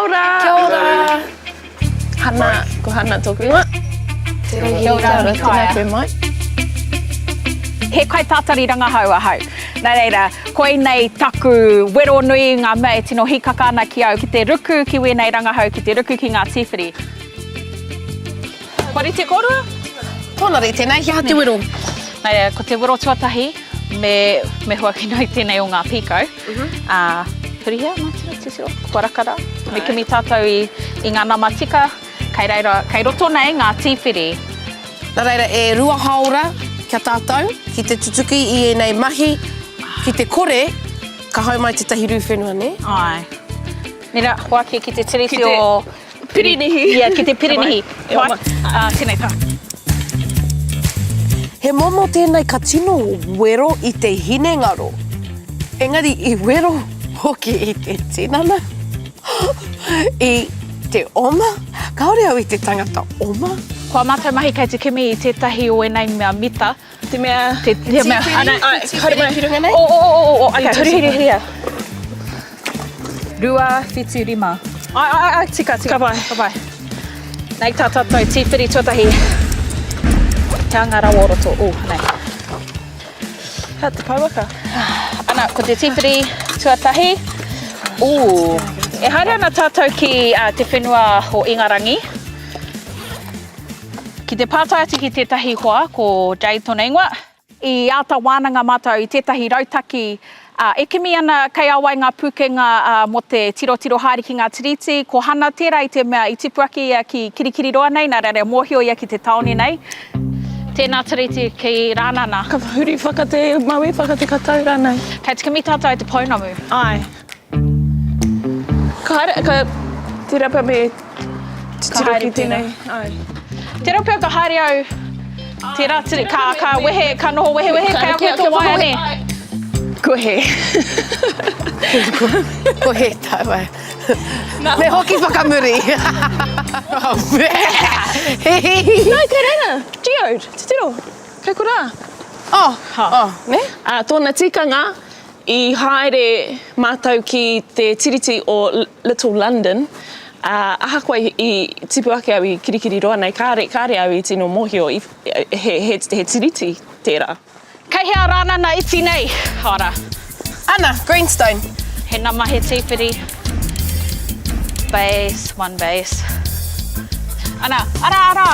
ora! Kia ora! Hana, ko Hana tōku ingoa. Kia ora, tēnā koe mai. He kaitātari rangahau ahau. Nā reira, koinei taku wero nui, ngā mea e tino hīkaka ana ki au, ki te ruku ki wēnei rangahau, ki te ruku ki ngā tīwhiri. Kua rite kōrua? Tōna rite nei, he aha te wero? Nā reira, ko te wero tuatahi, me, me huakina i tēnei o ngā pīkau. Ā, hurihia, mātiro, titiro, kua raka rā. Me kimi tātou i, i ngā nama tika, kei reira, kei roto nei ngā tīwhiri. Nā reira, e rua hāora kia tātou ki te tutuki i ēnei mahi, ki te kore, ka hau mai tētahi rū whenua, nē? Āe. Nē rā, hoake ki te tiriti o... Pirinihi. Yeah, ki te pirinihi. E oma. Ā, tēnei tā. He momo tēnei ka tino wero i te hinengaro, engari i wero hoki i te tinana, i te oma. Kāore au i te tangata oma. Ko ā mātou mahi kei te kimi i tētahi o ēnei mea mita. Te mea... Te, te mea... Ana, ai, haere mai. Ki runga nei? O, o, o, o, o, okay, huri, huri, huri. 2, 7, 5. Ai, ai, ai, tika, tika. Ka pai. Ka pai. Nei tā tātou tīwhiri tuatahi. He anga rawa o roto. Ū, nei. Hea te pouaka? Ana, ko te tīwhiri tuatahi. Ū. E haere ana tātou ki uh, te whenua o Ingarangi. Ki te pātai atu ki tētahi hoa, ko Jade tōna ingoa. I āta wānanga mātou i tētahi rautaki, ā, e kimi ana kei a wai ngā pūkenga mō te tirotiro haere ki ngā tiriti. Ko Hana tērā i te mea i tipu ake ia ki Kirikiriroa nei, nā reira e mōhio ia ki te tāone nei. Tēnā tiriti ki Rānana. Ka huri whaka te maui, whaka te katau rānei. Kei te kimi tātou i te pounamu. Āe. Ka haere, ka, tērā pea me titiro ki tēnei. Āe. Tērā pea ka haere au, tērā tiri, ka, ka wehe, ka noho wehewehe, kei a koe tō waea nē? Ko hē. Ko hē tāua. Me hoki whakamuri. No, kei reira, geode, titiro, kei korā. Oh, oh, nē? Ā, tōna tikanga, I haere mātou ki te tiriti o Little London, ā, ahakoa i tipu ake au i Kirikiriroa nei, kāre, kāre au i tino mōhio i, he, he, he tiriti tērā. Kei hea Rānana iti nei? Ora. Ana, Greenstone. He nama, he tīwhiri. Base, one base. Ana, ara, ara!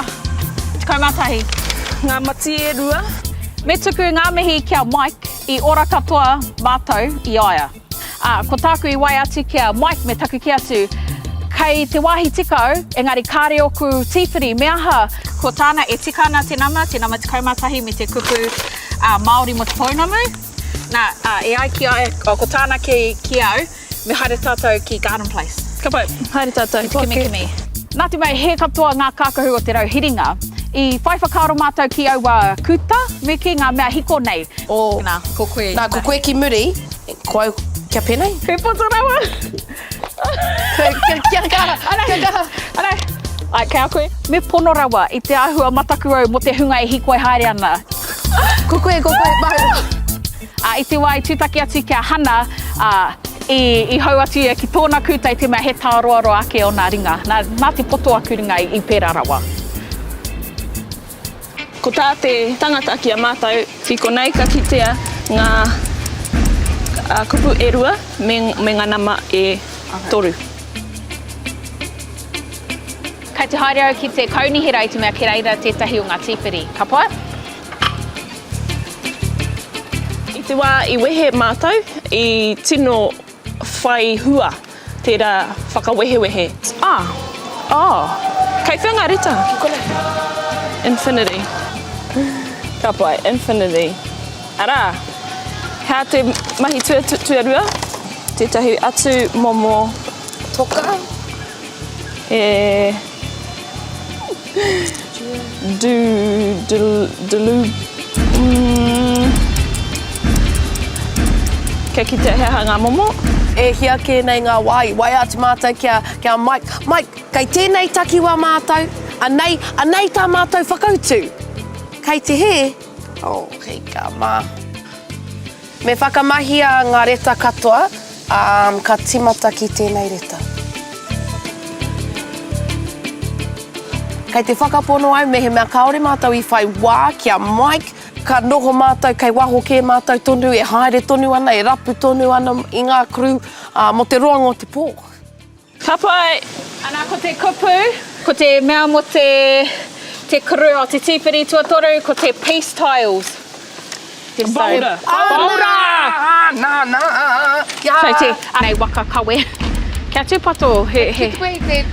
11. Ngā mati e rua. Me tuku ngā mihi ki a Mike. I ora katoa mātou i a ia. Ā, ko tāku i waea atu ki a Mike me taku kī atu, Kei te wāhi tika au, engari kāre ōku tīwhiri, me aha? Ko tāna e tika ana te nama, te nama 11 me te kupu Māori mō te pounamu. Nā, ā, e ai ki a ia, ko tāna ki, ki au, Me haere tātou ki Garden Place. Ka pai, haere tātou. Ki te kimikimi. Nā te mea he katoa ngā kākahu o te rau hiringa, i whai whakaaro mātou ki aua kuta me kī ngā mea hiko nei. Oh. Nā, ko koe. Nā, ko koe ki muri, ko au kia pēnei. He poto rawa. Kia, kia kaha, kia kaha. Ana, ai, kei a koe. Me pono rawa i te āhua mataku au mō te hunga e hīkoi haere ana. Ko koe, ko koe, māu. Ā, i te wā i tūtaki atu ki a Hana, ā, i, i hou atu ia ki tōna kūta i te mea he tāroaroa ake ōna ringa. Nā, nā te poto aku ringa i, i pērā rawa. Ko tā te tangata ki a mātou, ki konei ka kitea ngā kupu e rua me, me ngā nama e toru. Kei te haere au ki te kaunihera i te mea ki reira tētahi o ngā tīwhiri. Ka pai? I te wā i wehe mātou, i tino whai hua tērā whakawehewehe. Ah! Oh! Kei whea ngā reta? Ki konei. Infinity. Ka pai, infinity. Arā, hea te mahi tuarua? Tētahi atu momo. Toka. He. Du, du, delu, mm. Kia kitea he aha ngā momo. E hia kē nei ngā wā i waea atu mātou ki a, ki a Mike, Mike, kei tēnei takiwā mātou, anei, anei tā mātou whakautu. Kei te hē? Oh, hika mā. Me whakamahia ngā reta katoa, ā, ka tīmata ki tēnei reta. Kei te whakapono au mehemea kāore mātou i whai wā ki a Mike, ka noho mātou kei waho kē mātou tonu e haere tonu ana, e rapu tonu ana i ngā crew, ā, mō te roanga o te pō. Ka pai! Ana ko te kupu, ko te mea mo te te crew o te tīwhiri tuatoru ko te peace tiles. Te Boulder. Boulder! Nā, nā, kia. So te, anei waka kawe. Kia tūpato, he, he. Ki te koe i te.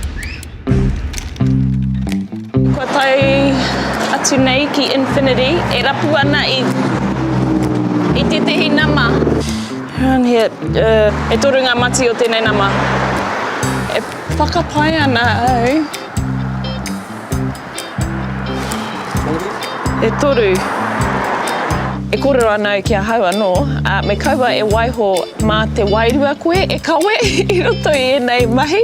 Kua tae atu nei ki Infinity e rapu ana i, i tētehi nama. Around here, uh, e toru ngā mati o tēnei nama. E whakapae ana au. E toru. E kōrero ana au ki ahau anō, ā, me kaua e waiho mā te wairua koe e kawe i roto i ēnei mahi.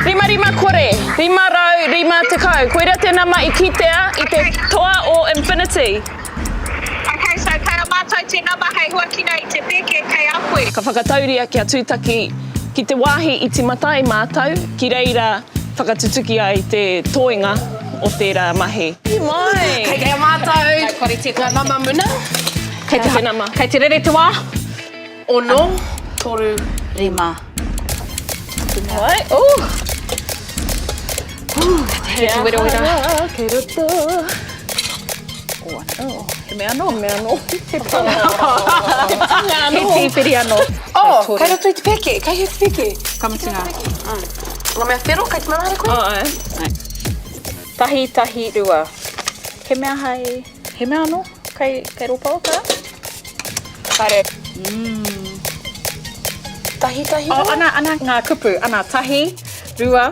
550, 550, koira te nama i kitea i te toa o Infinity. Ok, so kei a mātou te nama hei huakina i te pēke kei a koe. Ka whakatauria kia tūtaki ki te wāhi i tīmata ai mātou, ki reira whakatutuki ai te toenga o tērā mahi. Mai! Kei a mātou ngā nama muna. Kei te nama. Kei te rere te wā. Ono, toru, rima. Ai, oh! Kei te werowero. Kei roto. Oh, oh. He mea anō. He mea anō. He panga. He panga anō. He tīwhiri anō. Oh, kei roto i te pēke. Kei hea te pēke? Ka mutu ngā. Ngā mea whero, kei te manaare koe? Āe. Tahi, tahi, rua. He mea hei... He mea anō? Kei, kei rō pouaka? Haere. Tahi, tahi, rua? Oh, ana, ana ngā kupu. Ana, tahi, rua,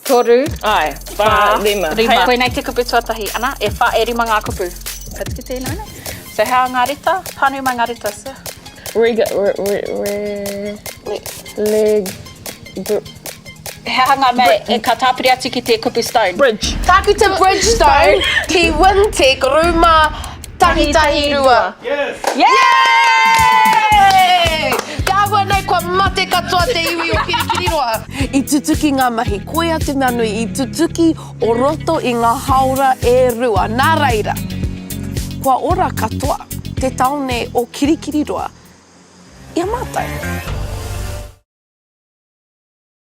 toru, Āe, whā, rima. Rima. Koinei te kupu tuatahi. Ana, e whā, e rima ngā kupu. Ka tuku tēnā, nē? So, hea ngā reta? Pānui mai ngā reta, sir. Rega, re, re, re, leg, br. He aha ngā mea e ka tāpiri atu ki te kupu stone? Bridge. Tākuta Bridgestone ki Wintec rūma 112. Yes! Yay! Te āhua nei kua mate katoa te iwi o Kirikiriroa. I tutuki ngā mahi, koia te mea nui, i tutuki o roto i ngā haora e rua. Nā reira, kua ora katoa te tāone o Kirikiriroa i a mātou.